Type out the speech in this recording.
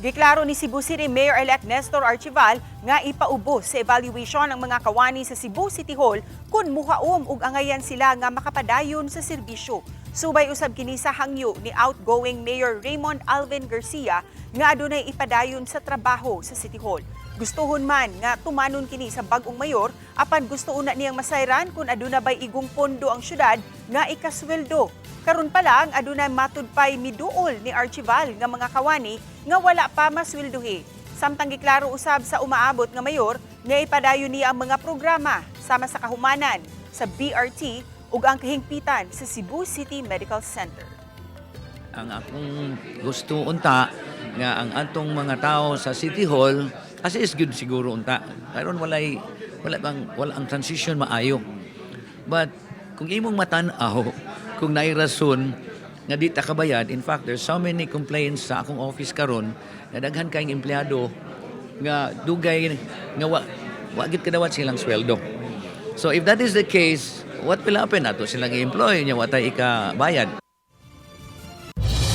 Giklaro ni Cebu City Mayor-elect Nestor Archival nga ipaubos sa evaluation ang mga kawani sa Cebu City Hall kung muhaom ug angayan sila nga makapadayon sa serbisyo. Subay usab kini sa hangyo ni outgoing Mayor Raymond Alvin Garcia nga adunay ipadayon sa trabaho sa City Hall. Gustuhon man nga tumanon kini sa bag-ong mayor, apan gusto una niyang masayran kung aduna bay igong pondo ang syudad nga ikasweldo. Karon pa lang, adunay matud pay miduol ni Archival nga mga kawani nga wala pa masweldohi. Samtang giklaro usab sa umaabot nga mayor nga ipadayon niya ang mga programa sama sa kahumanan sa BRT ug ang kahingpitan sa Cebu City Medical Center. Ang akong gusto unta nga ang atong mga tao sa City Hall kasi is good siguro unta. Karon walay wala bang wala ang transition maayo. But kung imong matan-aw kung naay rason nga di ta kabayad, in fact, there's so many complaints sa akong office karon nga daghan kayong empleyado nga dugay nga wa gyud kadawat silang sweldo. So if that is the case, what will happen ato silang i-employ nya wa tay ikabayad?